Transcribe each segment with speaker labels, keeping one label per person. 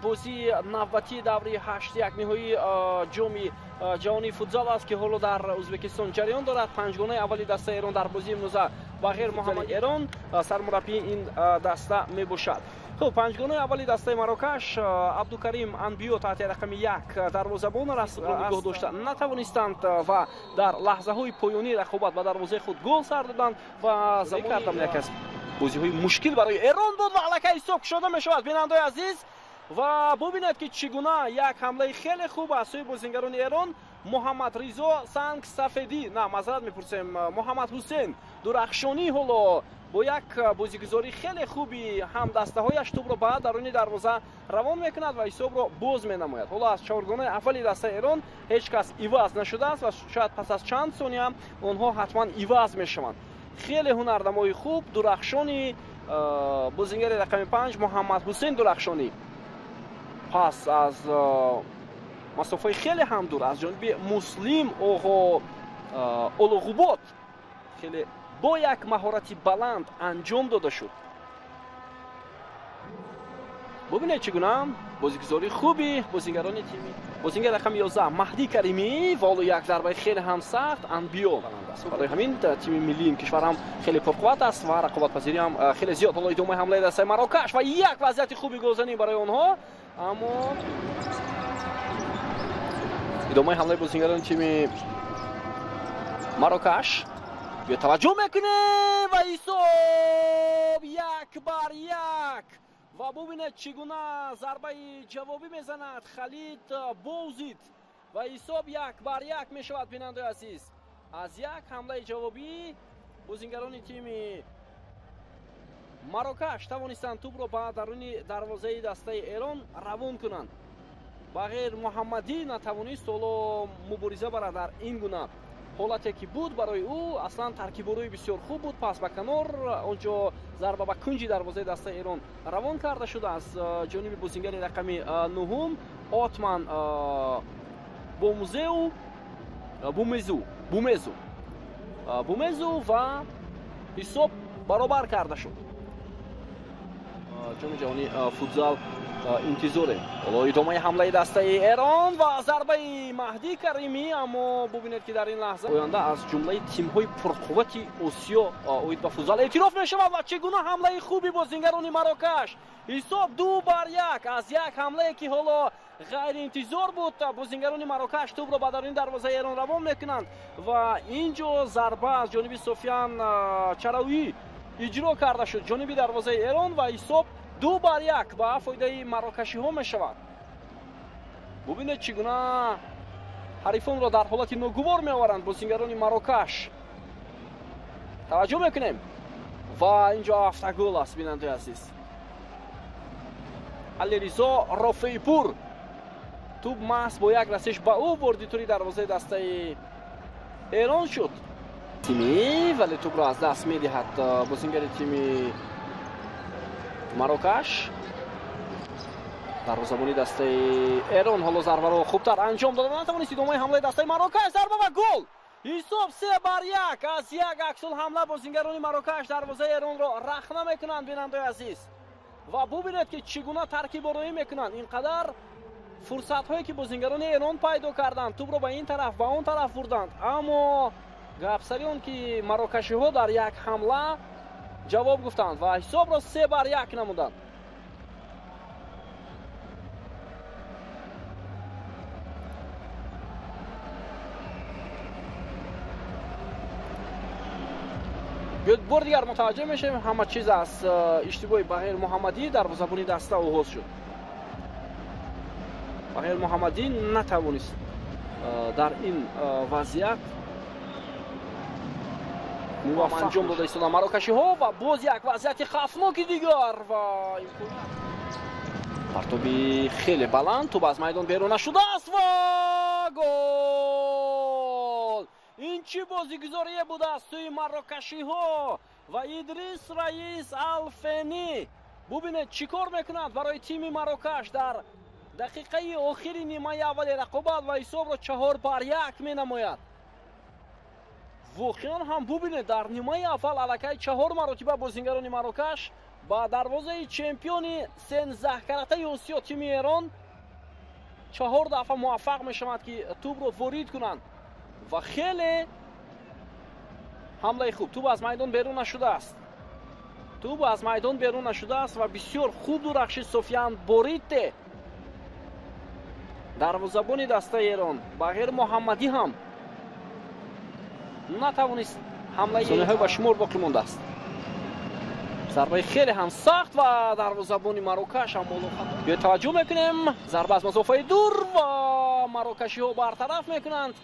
Speaker 1: Бозии навбатии даври 8-1 ниҳоии ҷоми ҷаҳонии футзал аст, ки ҳоло дар Ӯзбекистон ҷараён дорад. Панҷгонаи аввали дастаи Эрон дар бозии имрӯза Бағир Муҳаммад Эрон сармураббии ин даста мебошад. Хуб, панҷгонаи аввали дастаи Марокаш Абдукарим Анбиё таҳти рақами 1 дарвозабон нигоҳ дошта натавонистанд ва дар лаҳзаҳои поёнии рақобат ба дарвозаи худ гол сар доданд ва замон кардам як аз бозиҳои мушкил барои Эрон буд ва аллакай ҳисоб кушода мешавад, бинандаои азиз. Ва бубинед, ки чӣ гуна як ҳамлаи хеле хуб аз сӯи бозингарони Эрон Муҳаммад Ризо Санг Сафедӣ, на, маъзарат мепурсем, Муҳаммад Ҳусейн Дурахшонӣ ҳоло бо як бозигузории хеле хуби ҳамдастаҳояш тӯбро ба даруни дарвоза равон мекунад ва ҳисобро боз менамояд. Ҳоло аз чоргонаи аввали дастаи Эрон ҳеҷ кас иваз нашудааст ва шояд пас аз чанд сония онҳо ҳатман иваз мешаванд. Хеле ҳунарнамои хуб Дурахшони, бозингари рақами 5 Муҳаммад Ҳусейн Дурахшонӣ пас аз масофаи хеле ҳам дур аз ҷониби Муслим Оғо Олуғубод хеле бо як маҳорати баланд анҷом дода шуд. Бубинед, чӣ гуна бозигузории хуби бозингарони тими. Бозингар рақами 11 Маҳдӣ Каримӣ ва ҳоло як зарбаи хеле ҳам сахт Анбиё. Барои ҳамин тими миллии ин кишвар ҳам хеле пурқувват аст ва рақобатпазирӣ ҳам хеле зиёд. Ҳоло идомаи ҳамлаи дастаи Марокаш ва як вазъияти хуби голзанӣ барои онҳо, аммо идомаи ҳамлаи бозингарони тими Марокаш бетаваҷҷӯҳ мекунем ва ҳисоб 1-1. Ва бубинед, чӣ гуна зарбаи ҷавобӣ мезанад Халид Бозид ва ҳисоб 1-1 мешавад, бинандаои азиз. Аз як ҳамлаи ҷавобӣ бозингарони тими Марокаш тавонистанд тӯбро ба даруни дарвозаи дастаи Эрон равон кунанд. Бағир Муҳаммадӣ натавонист ҳоло мубориза барад дар ин гуна ҳолате ки буд барои ӯ. Аслан таркиборои бисёр хуб буд, пас ба канор, онҷо зарба ба кунҷи дарвозаи дастаи Эрон равон карда шуд аз ҷониби бозингари рақами 9 Отман Бомузеу Бумезу Бумезу Бумезу ва ҳисоб баробар карда шуд. Ҷоми ҷаҳонии футзал интизорем. Ҳоло идомаи ҳамлаи дастаи Эрон ва зарбаи Маҳдӣ Каримӣ, аммо бубинед, ки дар ин лаҳза оянда аз ҷумлаи тимҳои пурқуввати Осиё оид ба футзал эътироф мешавад. Ва чӣ гуна ҳамлаи хуби бозингарони Марокаш! Ҳисоб 2-1 аз як ҳамлае, ки ҳоло ғайриинтизор буд, бозингарони Марокаш тӯбро ба даруни дарвозаи Эрон равон мекунанд ва ин ҷо зарба аз ҷониби Софиян Чаравӣ иҷро карда шуд ҷониби дарвозаи Эрон ва ҳисоб 2-1 ба фоидаи марокашиҳо мешавад. Бубинед, чӣ гуна ҳарифонро дар ҳолати ногувор меоваранд бозингарони Марокаш. Таваҷҷӯҳ мекунем ва ин ҷо автогол аст, бинандаи азиз. Алиризо Рофеипур тӯб маҳз бо як расиш ба ӯ ворди тури дарвозаи дастаи Эрон шуд. Тими вале тӯбро аз даст медиҳад бозингари тими Марокаш. Дарвозабони дастаи Эрон ҳоло зарбаро хубтар анҷом дода натавонист. Идомаи ҳамлаи дастаи Марокаш, зарба ва гол! Ҳисоб 3-1 аз як аксул ҳамла бозингарони Марокаш дарвозаи Эронро рахна мекунанд, бинандаои азиз. Ва бубинед, ки чӣ гуна таркибороӣ мекунанд. Ин қадар фурсатҳое, ки бозингарони Эрон пайдо карданд, тӯбро ба ин тараф, ба он тараф бурданд, аммо гапсари он ки марокашиҳо дар як ҳамла ҷавоб гуфтанд ва ҳисобро 3-1 намуданд. Биёд бор дигар мутаваҷҷӯҳ мешавем, ҳама чиз аз иштибоҳи Бағир Муҳаммадӣ дарвозабони даста оғоз шуд. Бағир Муҳаммадӣ натавонист дар ин вазъият муваффақ анҷом дода истода марокашиҳо ва боз як вазъияти хавфноки дигар ва имконият. Партоби хеле баланд, тӯб аз майдон берун нашудааст ва гол! Ин чӣ бозигузорие буд аз сӯи марокашиҳо ва Идрис Раис Алфени. Бубинед, чӣ кор мекунад барои тими Марокаш дар дақиқаи охири нимаи аввали рақобат ва ҳисобро 4-1 менамояд. Воқеан ҳам бубинед, дар нимаи аввал аллакай 4 маротиба бозингарони Марокаш Ба дарвозаи чемпиони сенздаҳкаратаи Осиё тими Эрон 4 дафъа муваффақ мешаванд, ки тӯбро ворид кунанд ва хеле ҳамлаи хуб. Тӯб аз майдон берун нашудааст. Тӯб аз майдон берун нашудааст ва бисёр хуб дурахшид Софиян Борите, дарвозабони дастаи Эрон. Бағир Муҳаммадӣ ҳам натавонист ҳамлаи сониҳои ба шумор боқӣ мондааст. Зарбаи хеле ҳам сахт ва дарвозабони Марокаш ҳам боло. Биё таваҷҷӯҳ мекунем. Зарба аз масофаи дур ва марокашиҳо бартараф мекунанд.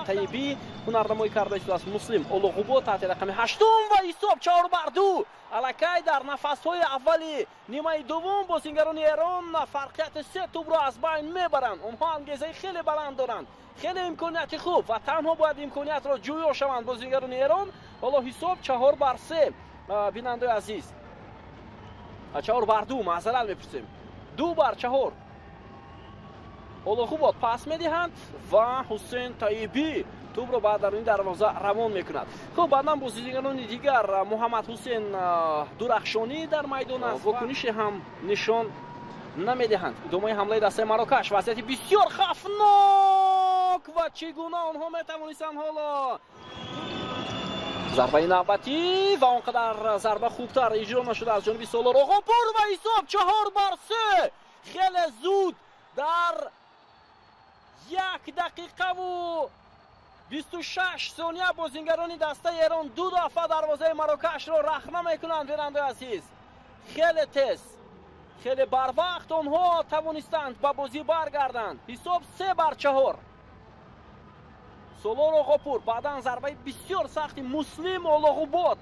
Speaker 1: Таибӣ ҳунарнамоӣ карда истодааст. Муслим Олоғубо таҳти рақами 8 ва ҳисоб 4-2. Аллакай дар нафасҳои аввали нимаи дуввум бозингарони Эрон фарқияти 3 тӯбро аз байн мебаранд. Онҳо ангезаи хеле баланд доранд, хеле имконияти хуб ва танҳо бояд имкониятро ҷӯё шаванд бозингарони Эрон. Ҳоло ҳисоб 4-3. Бинандаи азиз, 4-2, маъзарат мепурсем, 2-4. Олоғубод пас медиҳанд ва Ҳусейн Таибӣ тӯбро ба даруни дарвоза равон мекунад. Хуб, баъдан бозигарони дигар Муҳаммад Ҳусейн Дурахшонӣ дар майдон аст, вокунише ҳам нишон намедиҳанд. Идомаи ҳамлаи дастаи Марокаш, вазъияти бисёр хафнок ва чӣ гуна онҳо метавонистанд ҳоло. Зарбаи навбатӣ ва он қадар зарба хубтар иҷро нашуда аз ҷониби Солор Оғопур ва ҳисоб 4-3. Хеле зуд дар 1 дақиқаву 26 сония бозингарони дастаи Эрон 2 дафъа дарвозаи Марокашро рахна мекунанд. Бинандаи азиз, хеле тез, хеле барвақт онҳо тавонистанд ба бозӣ баргарданд. Ҳисоб 3-4. Солор Оғопур, баъдан зарбаи бисёр сахти Муслим Олоғубод.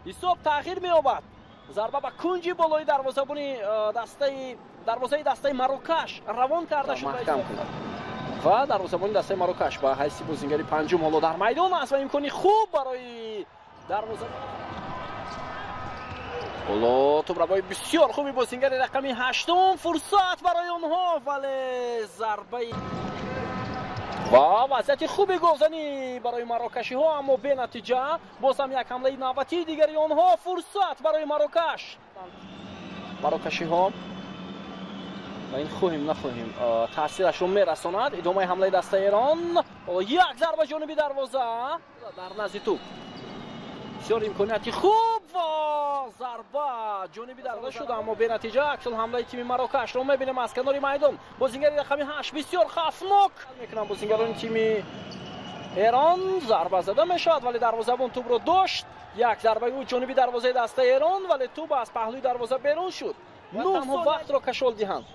Speaker 1: Ҳисоб тағйир меёбад. Зарба ба кунҷи болои дарвозабони дарвозаи дастаи Марокаш равон карда шуд ва дарвозабони дастаи Марокаш ба ҳайси бозингари панҷум ҳоло дар майдон аст ва имкони хуб барои дарвоза. Ҳоло тӯбрабои бисёр хуби бозингари рақами 8, фурсат барои онҳо, вале зарбаи ва вазъияти хуби голзанӣ барои марокашиҳо, аммо бенатиҷа. Боз ҳам як ҳамлаи навбатии дигари онҳо, фурсат барои Марокаш. Марокашиҳо ва ин хоҳем нахоҳем таъсирашро мерасонад. Идомаи ҳамлаи дастаи Эрон, як зарба ҷониби дарвоза дар назди тӯб. Бисёр имконияти хуб ва зарба ҷониби дарвоза шуд, аммо бенатиҷа. Аксул ҳамлаи тими Марокашро мебинем аз канори майдон. Бозингари рақами 8 бисёр хафнок мекунанд бозингарони тими Эрон. Зарба зада мешавад, вале дарвозабон тӯбро дошт. Як зарбаи ӯ ҷониби дарвозаи дастаи Эрон, вале тӯб аз паҳлӯи дарвоза берун шуд. Танҳо вақтро кашол диҳанд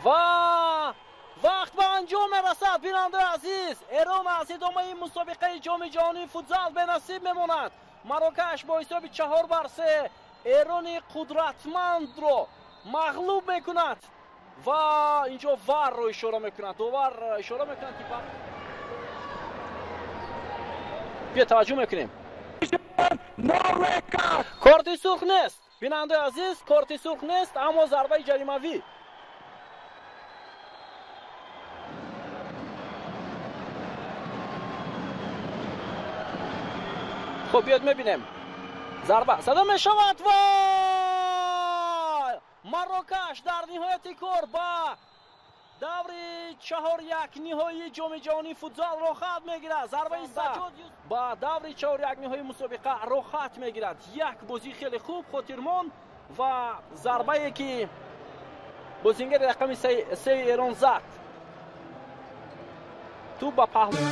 Speaker 1: ва вақт ба анҷом мерасад. Бинандаи азиз, Эрон аз идомаи мусобиқаи ҷоми ҷаҳонии футзал бенасиб мемонад. Марокаш бо ҳисоби 4-3 Эрони қудратмандро мағлуб мекунад ва инҷо варро ишора мекунад. Довар ишора мекунад, ки бия таваҷҷӯҳ мекунем. Корти сурх нест, бинандаи азиз, корти сурх нест, аммо зарбаи ҷаримавӣ. Хуб, биёд мебинем. Зарба зада мешавад ва Марокаш дар ниҳояти кор ба даври 4-1 ниҳоии ҷоми ҷаҳонии футзал роҳхат мегирад. Зарбаи Саҷод ба даври 4-1 ниҳоии мусобиқа роҳхат мегирад. Як бозии хеле хуб, хотирмон ва зарбае ки бозингари рақами 3 Эрон зад, тӯб ба паҳлӯ.